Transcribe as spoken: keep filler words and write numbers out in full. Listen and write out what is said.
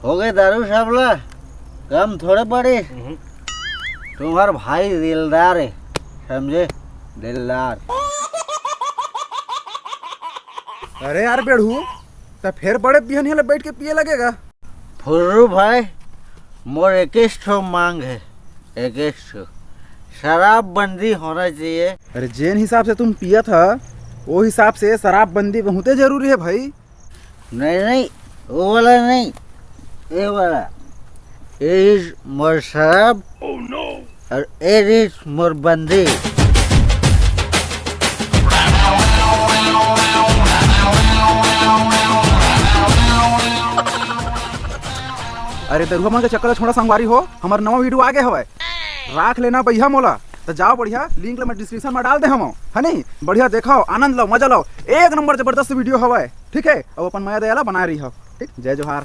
हो गए दारू साहब ला, कम थोड़े पड़ी। तुम्हार भाई दिलदार है, समझे? दिलदार। अरे यार बेड़ू, त फेर बड़े बिहनिया ले बैठ के पिए लगेगा। फुर्रू भाई, मोर इक्कीस ठो मांग है, इक्कीस ठो। शराबबंदी होना चाहिए। अरे जेन हिसाब से तुम पियत ह, वो हिसाब से शराबबंदी बहुते जरूरी है भाई। नहीं नहीं, वो वाला नहीं, ये वाला। ये इज मोर शराब और ये इज मोर बंदी। अरे दरुआ मन के चक्कर ल छोड़ा संगवारी हो, हमर नवा वीडियो आ गए हवय, राख लेना बइहा मोला। त जाओ बढ़िया, लिंक ल मैं डिस्क्रिप्शन में डाल दे हवं, है नहीं? बढ़िया देखो, आनंद लो, मजा लो, एक नंबर जबरदस्त वीडियो हवय, ठीक है? अब अपन मया दया ला बनाए रही हो, ठीक? जय जोहार।